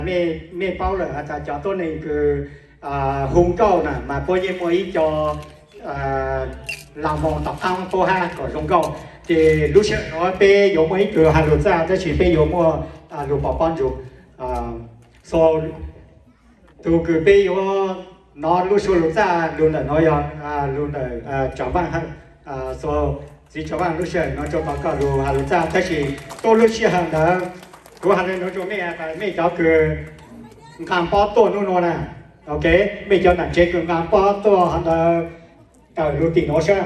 Mej paub lawm has tas cov tuab neeg kws hu nkauj na mas puab yeej muaj ib co lag moos tom qaab puab hab kom zoo nkauj. Ces lub sij hawm nuav peb yuav muaj ib tug has lug txaj tab sis peb yuav muaj lug pov pob ntsug. So tug kws peb yuav nov lub suab lug txaj lug ntawm nuav yog lug ntawm Tsav Vaaj. So txiv Tsav Vaaj, lub sij hawm nuav rua tod koj lug has lug txaj tab sis tuab lub sij hawm ntawd kuv has le nuav rua mej, mej cov kws nqaa pob tuaj nub nuav na, ok, mej cov nam tsev kws nqaa pob tuaj hov ntawd tawm lug tim nuav sab.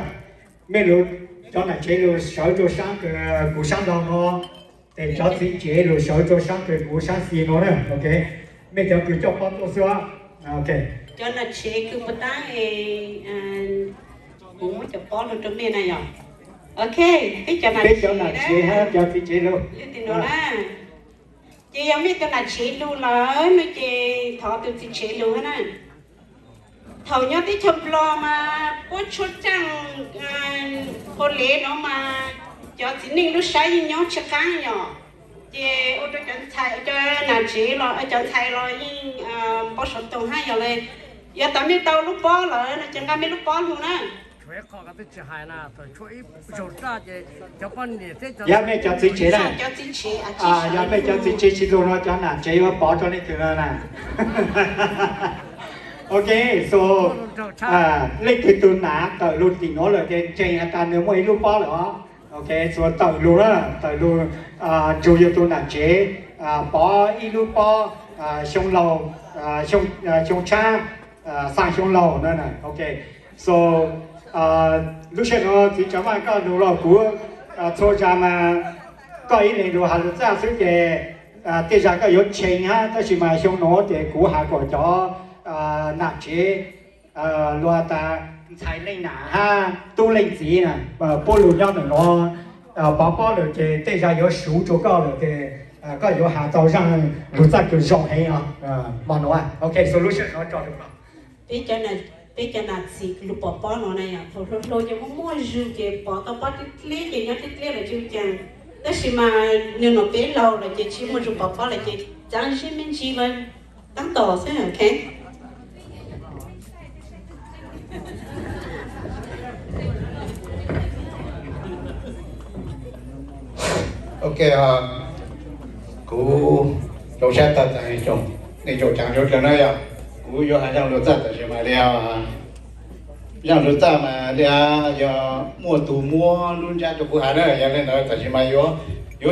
Mej lug cov nam tsev lug sawv rua sab kws kuv sab nraag nuav, ces cov txiv tsev lug sawv rua sab kws kuv sab xis nuav na, ok. Mej cov kws coj pob tuaj xwb, ok. Cov nam tsev kws puas taab es kuv muab cov pob lug rua mej na yog. Ok, peb cov nam tsev hab cov txiv tsev lug. Ces yog mej cov nam tsev lug lawm no ces thov tus txiv tsev lug hab na. Thaum nyob teb chaws Nplog mas puab tshuab caaj puas lev no mas cov txiv neej lub sab yeej nyob tsis qaab yom. Ces ua rua cov nam tsev los cov ntxhais los yeej npau suav toog hab yog le. Yog tas mej tau lub pob lawm no ces nqa mej lub pob lug na. Yog mej cov txiv tsev na, yog mej cov txiv tsev tsis lug no cov nam tsev yuav pov rua leej twg no na. Ok, so leej twg tug nam tawm lug tim nuav lawm ces ntseeg has tas nwg muaj ib lub pob lawm os. Ok, so tawm lug na, tawm lug nrug yug tug nam tsev pov ib lub pob xyoo laug, xyoo tshab, xaa xyoo laug na. Ok, so lub sij hawm nuav txiv Tsav Vaaj koj lug los kuv txhua zag mas koj ib leeg lug has lug txaj xwb ces tej zag koj yuav tsheej hab tab sis mas xyoo nuav ces kuv has kom cov nam tsev luag tas ntxhais leej nam hab tub leej txiv na, puab lug nyob ntawm nuav pov pob lawm ces tej zag yuav suv rua koj lawm ces koj yuav has tau zaaj lug txaj kws zoo heev os. Mog nuav, ok, so lub sij hawm nuav tso rua koj. Peb cov nam txiv lug pov pob nuav na yog thaum hluas hluas ces muaj muaj zug ces pov tau pob dleb dleb ces nyob dleb dleb lawm tsis ua caag. Tab sis mas nwg nuav peb laug lawm ces tsis muaj zug pov pob lawm ces cav zib me ntsis lawm taab tom xwb, ok. Ok, kuv rau sab tag tas nej tsoom caag rau dlawg na yog kuv yuav has zaaj lug txaj tam sim mas li zaaj lug txaj mas li yog muaj tug muab lub ntsab rua kuv has na yog le ntawd tam sim mas yuav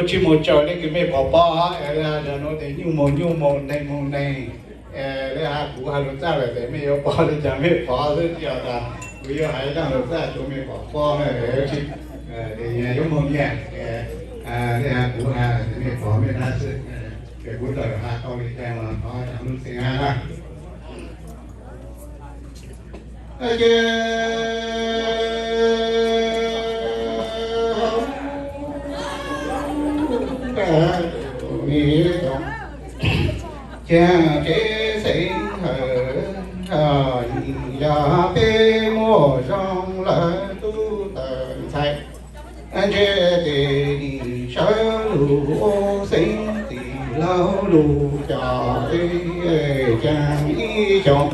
tsis moog tsaws le kws mej pov pob hab le nuav tes nyuj moog nyuj moog neeg moog neeg. Le has kuv has lug txaj lawm tes mej yuav pov le caag mej pov xwb tsis yog tas kuv yuav has zaaj lug txaj rua mej pov pob na. Tes yuav moog nyiaj, le has kuv has mej pov mej dab xwb. Ces kuv tawm has tau li caag los thov lub xeeb hab na. Caag tsev xeev hawm, yog peb muaj zoo lawm tub tawm ntxhais ntse tes nim sawv lug ua xeeb txwj laug lug coj caag ib xyoos.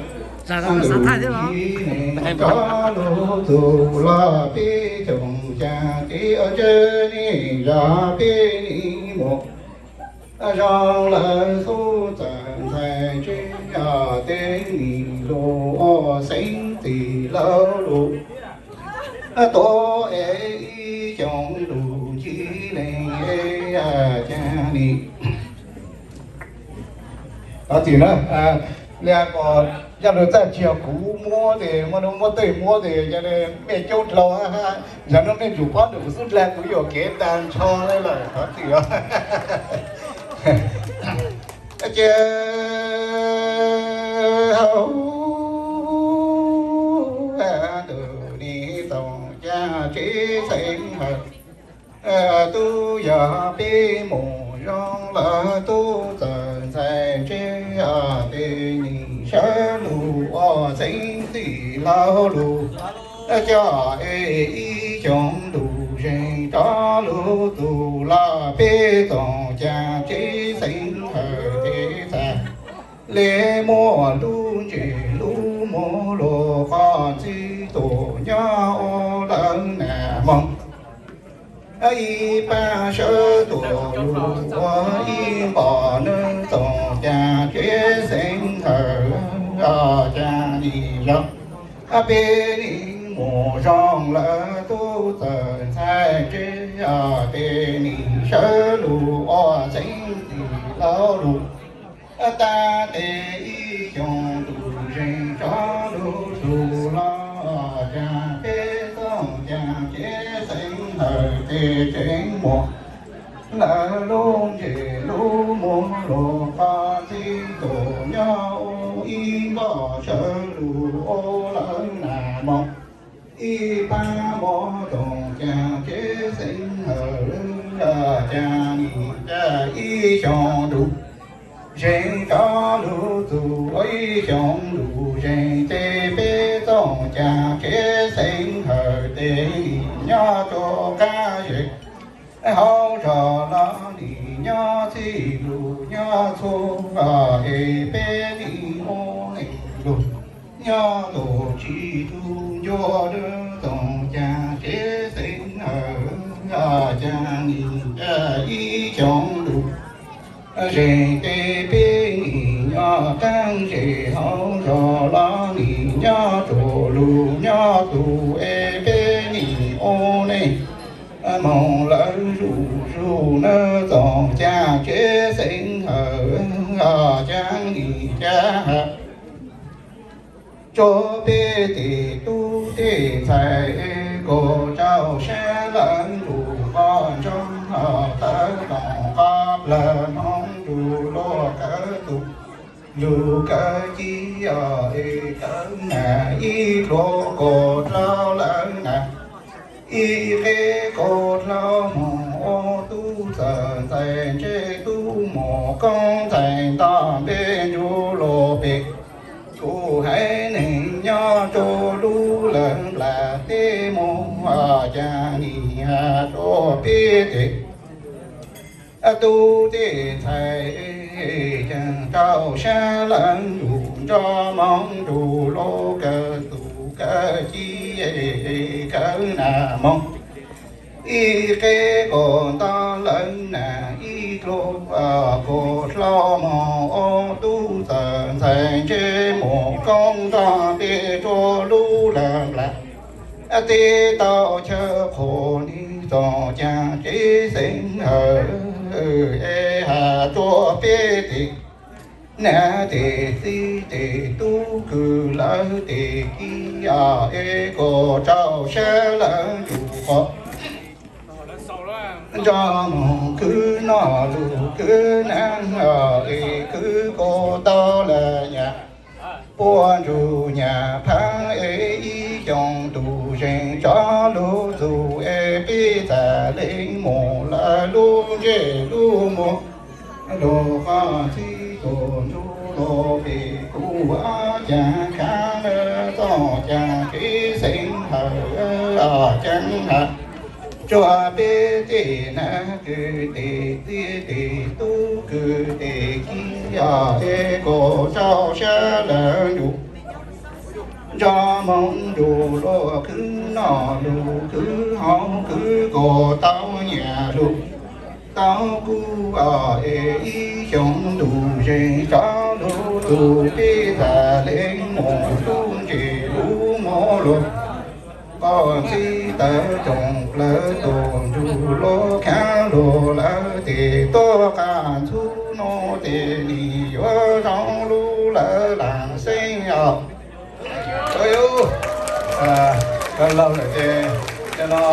Ntuj ib neeg rov lug txug los peb xyoos caag tsev ua ntsej nim zog peb nim mus zoo lawm xub txawm ntxhais ntse tej nim lug ua xeeb txwj laug lug tuav es ib xyoos lug ntsis leej caag nim Thov txim na, li ko zaaj lug txaj tsis yog kuv muab tes muaj nuav muab tej muab tes yog le mej caub dlhau hab, yog nuav mej tsum paub ntawm kuv xub dlha kuv yuam kev tag nrho le lawm thov txim os. Ces hauv tus nim txoos caag tsev xeev hawm tub yog peb mus zoo lawm tub txawm ntxhais ntse tej nim sawv lug ua xeeb txwj laug lug coj es ib xyoos lug zeeg rov lug txug los peb txoos caag tsev xeev hawm tes txag Li muaj lub ntsej lub muag luag qhov ntxwb tus nyob ua lawv nas moog. Ib pab sawv tuaj lug ua ib npoj, nws txoom caag tsev xeev hawm caag nim zoo. Peb nim mus zoo lawm tub txawm ntxhais ntse, peb nim sawv lug ua txeeb tim laug lug. Tag tes ib xyoos ntuj zeeg tso lug txug los, caag peb txoom caag tsev xeev hawm tes tsev muag. Lawv lub ntsej lub muag luag qhov ntxwb tus nyob ua ib npoj, sawv lug ua lawv nas moog. Ib pab muab txoom caag tsev xeev hawm, caag nim caag ib xyoos ntuj zeeg tso lug txug, ib xyoos ntuj zeeg tes peb txoom caag tsev xeev hawm tes nim nyob rua qab zes. Hauv zog los nim nyob txhij lug nyob txhua, es peb nim ua neej lug nyob tug tsis tug ncua, lub txoom caag tsev xeev hawm caag nim caag ib xyoos ntuj zeeg tes peb nim nyob qab zes. Hauv zog los nim nyob tsuj lug nyob tug, es peb nim ua neej moog lawv zuj zug, nws txoom caag tsev xeev hawm caag nim caag ha. Tsuas peb tes tub tej ntxhais, kuas rau sab lawv ntuj qhov ntsoo, tawv toom qhov plawg hmoov nrug luag kawg tug, lug kawg ci, es kawg nas ib dluag kuas dlhau lawv nas, ib qeb kuas dlhau moog ua tub txawm ntxhais ntse, tub muam koob ntxhais nto npe nrug luag pem. Kuv haiv neeg nyob rua lub lawg nplas teb moog, caag nim has rua peb tes tub tej ntxhais, caag rau sab lawv ntuj nrog moog nrug luag kawg tug kawg ci, kawg nas moog. Ib qeb kuas nto lawv nas, ib dluag kuas dlhau moog ua tub txawm ntxhais ntse, muam koob nto npe rua lub lawg nplas teb tau chaw qhua, nws txoom caag tsev xeev hawm, es has rua peb tes nam tes txiv tes tub kws lawv tes ci, es kuas rau sab lawv ntuj qhov nrog moog khwv noj lug khwv naag, es khwv kuas tau lawm nyam puab nrug nyam phaab, es ib xyoos ntuj zeeg tso lug txug, es peb txhad leej mus lawv lub ntsej lub muag, lug qhov ntxwb tus nrug luag pem. Kuv caag khav lawv txoom caag tsev xeev hawm caag has rua peb tej nam kws tes txiv tes tub kws tes ci, es kuas rau sab lawv ntuj nrog moog nrug luag khwv noj lug khwv haus, khwv kuas tau nyam lug tau kub, es ib xyoos ntuj zeeg tso lug txug, peb txhad leej mus lub ntsej lub muag lug, qhov ntxwb tawv toom plawg tus nrug luag khav lug lawv tes tuaj qab ntxhub nuav tes nim yuav zoo lug lawv laam xeeb os. Koj laug lawm ces cov no,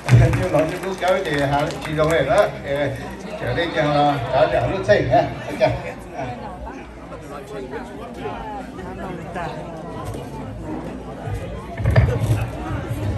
cov no cov kub cawb ces has tsis zoo li na. Txawm li cas los kav liam lub txheej na.